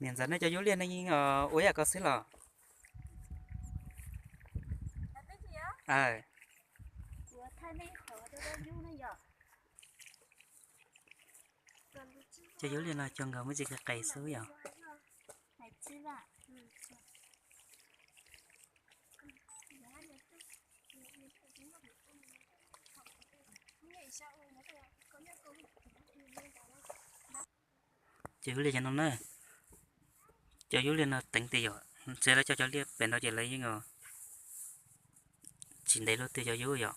Niam ntxawm, nej cov yub liaj nej yeej ua ib yam ko xwb los? Cov yub liaj no cog nkaus muaj tsis qis qis xwb yom. Cov yub liaj cov no na, cov yub liaj no teev tiag yom, ntshe lawv cog cov liaj pem no ces lawv yeej tsis ntev luaj twg cov yub yom.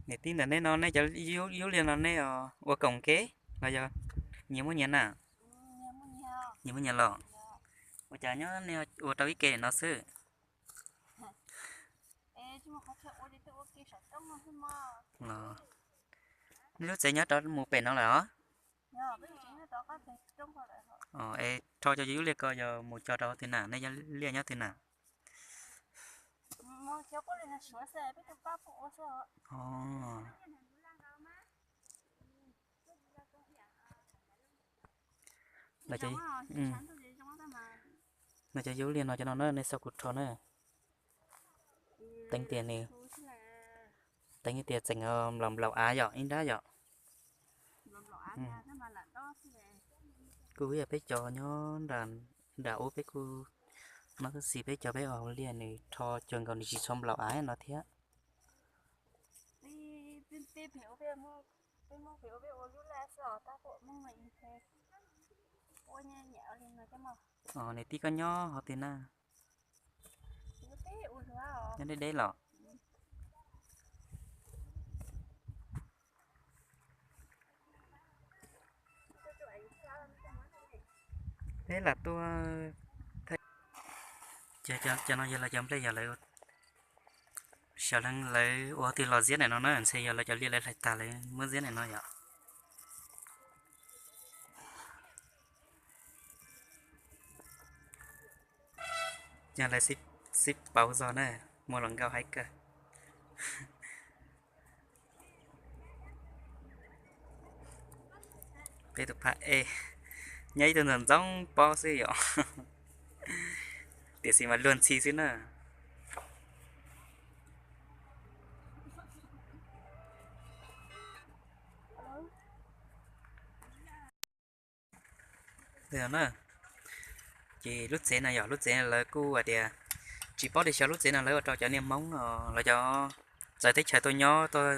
Niam tij ntawm nej no nej cov yub liaj no nej ua koom kev los yog nyias muaj nyias na? Nyias muaj nyias los? Ua cas nyob nej ua rau ib ke no xwb? Nej lub tsev nyob rau mus pem no lawm os? Es rho cov yub liaj ko yog mus cog rau twg na, nej liaj nyob twg na? Cov yub liaj no cov no na nej xauj kuv rho na. Teev tias nws, teev tias tseem nplaum nplaum av yom, ib nrab yom. Kuj yog peb cov nyob nram ub peb kuj no tab sis peb cov peb ua hauv liaj nws rho cuag nkaus nws tsis tshua nplaum av no thiab. Niam tij koj nyob hauv twg na? Nyob deb deb los? Peb lam tuaj, cov no yog lawv cov nplej yog lawv, xyov lawv ua twg los ziab ntawm no na, ntshe yog lawv cov liaj lawv hlais tag lawv muab ziab ntawm no yom. Yog lawv sib pauv zog na, muaj hluas nkauj haib kawg. Peb tus phab ej nyob ib tug ntxoov ntxoov pob xwb yom, tiam sis mas luag ntxhi xwb na. Ces lub tsev no yog lub tsev lawv kuj hais tias tsis paub tias xyov lub tsev no lawv ua rau cov niag Hmoob no lawv cov txawv teb chaws tuaj nyob tuaj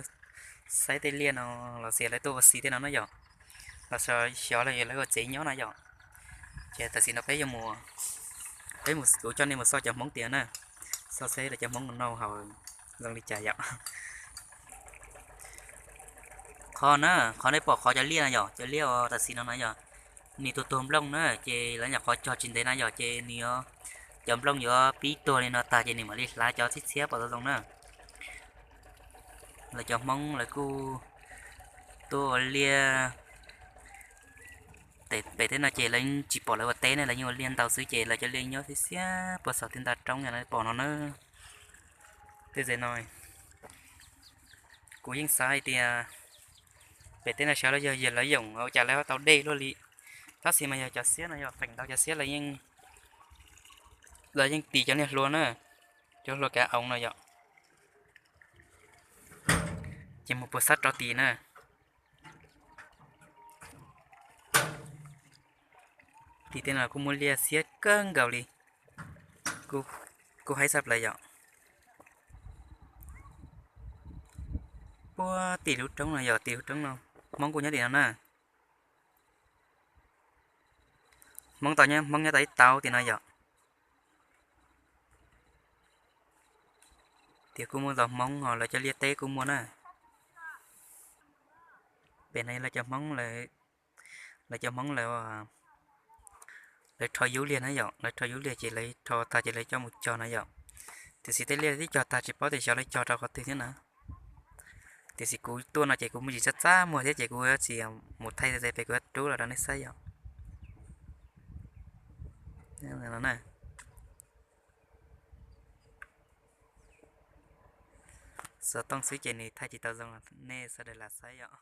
saib tej liaj no los sis lawv tuaj ua si tej no na yom, los xyov los lawv ua tsev nyob na yom. Ces tam sim no peb yuav mus, peb mus, kuv coj nej mus xauj cov Hmoob tiag na, xauj seb lawv cov Hmoob no haus zoo li cas yom. Qhov na, qhov nej pom qhov cov liaj no yog cov liaj uas tam sim no no yog nws tuag tuag nplooj na, ces lawv nyuam qhuav cog tsis ntev na yom, ces nws yuav, cov nplooj yuav pib tuag li no tag ces nws mam li hlav cov txhiab txhiab pom zoo zoo na. Lawv cov Hmoob lawv kuj tuaj ua liaj pem teb no ces lawv tsis pom lawv ua teb ne, lawv yeej ua liaj ntau xwb ces lawv cov liaj nyob xiab xiab puag saum tej ntug roob yog pom no na. Tej zaum no kuv yeej xav hais tias pem teb no xyov lawv yog yog lawv yoom ua cas lawv tau dej luaj li, tab sis mas yog cov xiab no yog feem ntau cov xiab lawv yeej tis cov niag hlua na, cov hlua kav oov no yom, ces mus puag sab rov tis na. Tim tej no kuj muaj liaj xiab kawg nkaus li, kuj haib tshaj plaws yom. Puag tim lub roob no yog tim lub roob no, Hmoob kuj nyob tim no na. Hmoob tau, Hmoob nyob tau ib tau tim no yom. Tias kuj muaj ntau Hmoob ho lawv cov liaj teb kuj muaj na. Pem no lawv cov Hmoob, lawv cov Hmoob lawv, lawv rho yub liag na yom, lawv rho yub liag ces lawv rho tag ces lawv coj mus cog na yom. Tiam sis tej liaj twb cog tag tsis paub tias xyov lawv cog rau qhov twg thiab na. Tiam sis kuv tuaj no ces kuv muaj tsis txaj txaj muag thiab ces kuv tsis mus thaij pem, kuv rub los rau nej saib yom. Xov tooj xwb ces nws thaij tsis tau zoo, nej sawv daws lam saib yom.